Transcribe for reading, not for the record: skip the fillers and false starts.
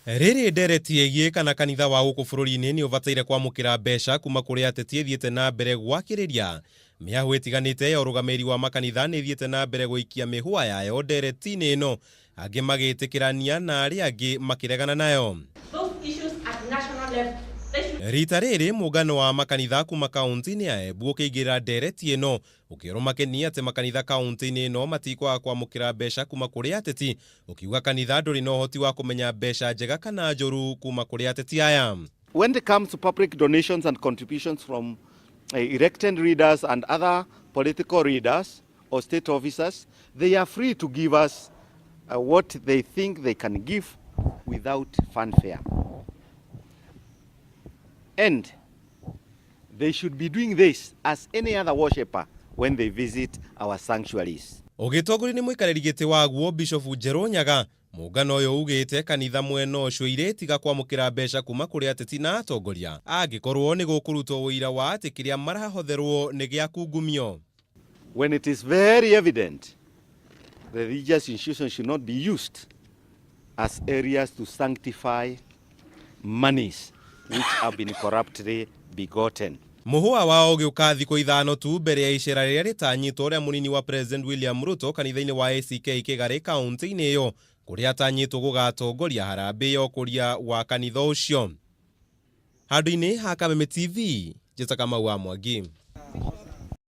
Rĩrĩ ndereti ĩgiĩ kana kanitha wa gũkũ bũrũri-inĩ nĩ ũbataire kwamũkĩra mbeca kuma kũrĩ ateti ĩthiĩte na mbere gwakĩrĩria. Mĩahũ ĩtiganĩte ya ũrũgamĩrĩri wa makanitha nĩ ĩthiĩte na mbere gũikia mĩhũa yayo ndereti-inĩ ĩno, angĩ magĩtĩkĩrania na arĩa angĩ makĩregana nayo. Those issues at national level. They should Rita rĩrĩ mũngano wa makanitha kuma kaunti-inĩ ya Embu ũkĩingĩrĩra ndereti ĩno, ũkĩerwo makeni atĩ makanitha kaunti-inĩ ĩno matikwaga kwamũkĩra mbeca kuma kũrĩ ateti, ũkiuga kanitha ndũrĩ na ũhoti wa kũmenya mbeca njega kana njũru kuma kũrĩ ateti aya. When it comes to public donations and contributions from elected leaders and other political leaders or state officers, they are free to give us what they think they can give without fanfare. And they should be doing this as any other worshipper when they visit our sanctuaries. Ũgĩtongorio nĩ mũikarĩri gĩtĩ waguo Bishop Njerũ Nyaga, mũngano ũyũ ugĩte kanitha mwena ũcio irĩtiga kwamũkĩra mbeca kuma kũrĩ ateti na atongoria angĩkorwo nĩ gũkũrutwo ũira wa atĩ kĩrĩa marahotherwo nĩ gĩa kungumio. When it is very evident the religious institutions should not be used as areas to sanctify monies which have been corruptly begotten. Mũhũa wao ũgĩũka thikũ 5 tu mbere ya icera rĩrĩa rĩtanyĩtwo rĩa mũnini wa President William Ruto kanitha-inĩ wa ACK Kĩgarĩ kaunti-inĩ ĩyo, kũrĩa atanyĩtwo gũgatongoria harambĩ ya ũkũria wa kanitha ũcio. Handũ-inĩ ha Kameme TV, Njĩta Kamau wa Mwangi.